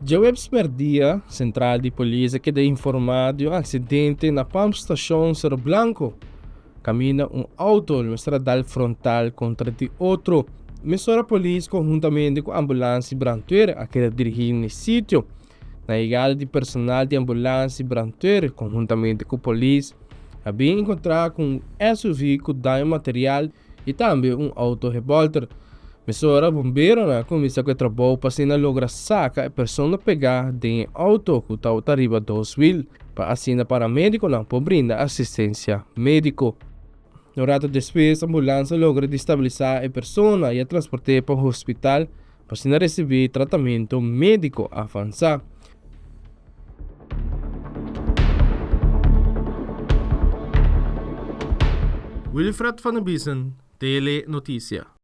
Djaweps mèrdia, sentral di polis a keda informá di un aksidente na Pamp Station Cerro Blanco, kaminda un outo lo mester a dal frontal kontra di otro. Mesora polis konhuntamente ku ambulans di brandweer a keda dirigí n'e sitio. Na yegada di personal di ambulans di brandweer konhuntamente ku polis a bin enkontrá ku un SUV ku daño material i tambe un outo hebolter. Mesora bomberonan a kuminsá ku e trabou pa asina logra saka e persona pegá den e outo ku tabata riba dos wil pa asina paramedikonan por brinda asistensia médiko. Un rato despues ambulans a logra di stabilisá e persona i a transport'é pa hospital pa asina risibí tratamentu médiko avansá. Wilfred van der Biesen, Tele Noticia.